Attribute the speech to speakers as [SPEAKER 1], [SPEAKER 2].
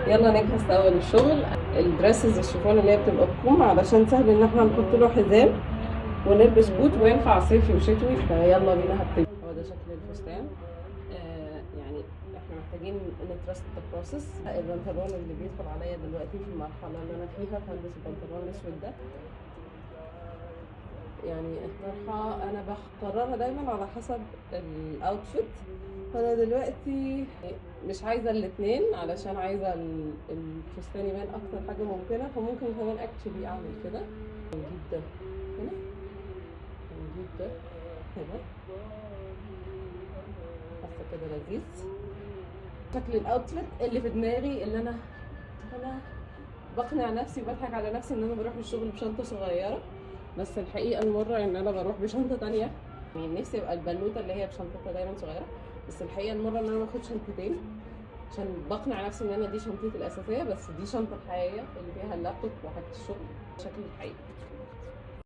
[SPEAKER 1] يلا نجهز سوا للشغل. ال dresses الشيفون اللي هي بتبقى بكم، علشان سهل ان احنا نحط له حزام ونلبس بوت، وينفع صيفي وشتوي. فيلا بينا هبتدي. هو ده شكل الفستان. يعني احنا محتاجين ن trust the process. البنطلون اللي بيدخل عليا دلوقتي في المرحلة اللي انا فيها، فهلبس البنطلون الاسود ده. يعني الطرحة انا بقررها دايما على حسب ال outfit، فانا دلوقتي مش عايزه الاثنين علشان عايزه الفستان يبان اكتر حاجة ممكنه، فممكن كمان actually اعمل كده، نجيب ده هنا ونجيب ده هنا. حاسه كده لذيذ. شكل ال outfit اللي في دماغي، اللي انا بقنع نفسي وبضحك على نفسي ان انا بروح الشغل بشنطه صغيره، بس الحقيقة المرة ان انا بروح بشنطه تانية. يعني نفسي ابقى البنوته اللي هي بشنطتها دايما صغيره، بس الحقيقة المرة ان انا باخد شنطتين عشان بقنع نفسي ان انا دي شنطتي الاساسيه، بس دي شنطه الحقيقية اللي فيها اللابتوب وحاجه الشغل. شكل الحقيقي.